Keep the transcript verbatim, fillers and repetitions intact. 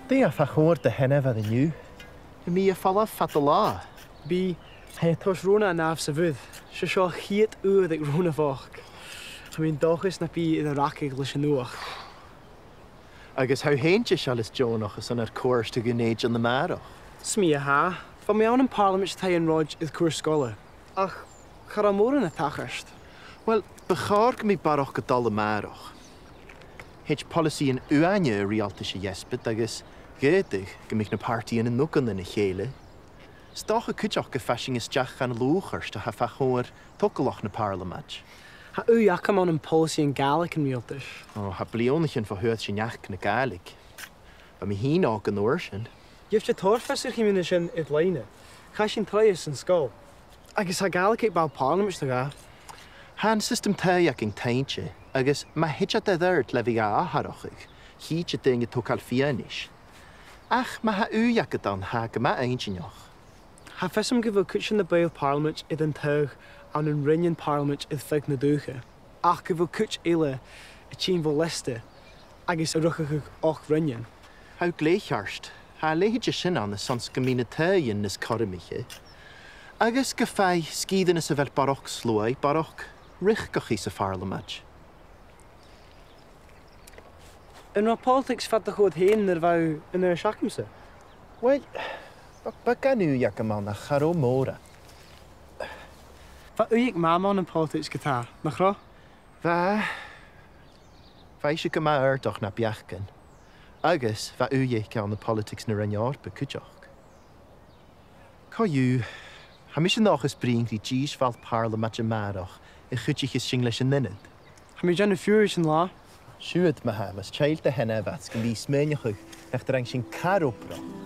Dè tha fa chomhair do sheanmhair an-diugh? Bidh mi a' falbh fad an latha. Bidh. Tha e a' toirt Rona a-null sa bhùth. 'S e seo a' chiad uair aig Rona bhochd. Tha mi an dòchas nach bi i air a rachadh leis an fhuachd. Agus tha thu fhèin deiseil is deònach airson ar cuairt a Dhùn Èideann a-màireach? 'S mi a tha. Bha mi ann am Pàrlamaid an taigh an Ròid air cuairt sgoile. Ach cha robh mòran a' tachairt. Uill, bu chòir gum bi barrachd a' dol a-màireach. Thèid poileasaidhean uaine an riaghaltais a dheasbad agus dh'fhaodadh gum bi na pàrtaidhean an ugannan a chèile. 'S dòcha cuideachd gum faigh sinn a-steach dhan lùchairt a tha fa chomhair togalach na Pàrlamaid. Tha ùidh agam ann am poileasaidhean Gàidhlig an riaghaltais. Ò, tha bliadhnaichean bho fhuair sinn Achd na Gàidhlig. Bha mi fhìn òg an uair sin. Gheibh sinn tòrr fios air a' chuimhne sin air-loidhne. Chaidh sinn troimhe san sgoil. Agus tha Gàidhlig aig ball Pàrlamaid no dhà. Tha an siostam taghaidh againn toinnte, agus ma thèid iad air adhart le bhith ga atharrachadh, chì iad daoine a' togail fianais. Ach ma tha ùidh agad ann, tha e gu math inntinneach. Tha fios agam gu bheil cuid de na baill Pàrlamaid air an taghadh ann an roinnean Pàrlamaid air feadh na dùthcha, ach gu bheil cuid eile a' tighinn bho liosta agus a' riochdachadh ochd roinnean. Tha thu glè cheart. Tha a leithid de sin ann airson 's gum bi na taghaidhean nas cothromaiche, agus gum faigh sgìrean anns a bheil barrachd sluaigh barrachd riochdachadh sa Phàrlamaid. An robh politics fad do chomhair fhèin nuair a bha thu an aois agamsa? Uill, b-, bha ùidh agam ann ach cha robh mòran. Bha ùidh aig Mam ann am politics ge-tà, nach robh? Bha. Bha ise gu math àrdach na beachdan. Agus bha ùidh aice ann am politics na Roinn Eòrpa cuideachd. Co-dhiù, tha mise an dòchas bruidhinn ri dithis bhall Pàrlamaid a-màireach a chuidicheas sinn leis an ionad. Tha mi a' dèanamh fiughair san latha. Siuthad ma-thà, mus teagail do sheanmhair 's gum bi i a' smaoineachadh nach do rinn sinn car obrach.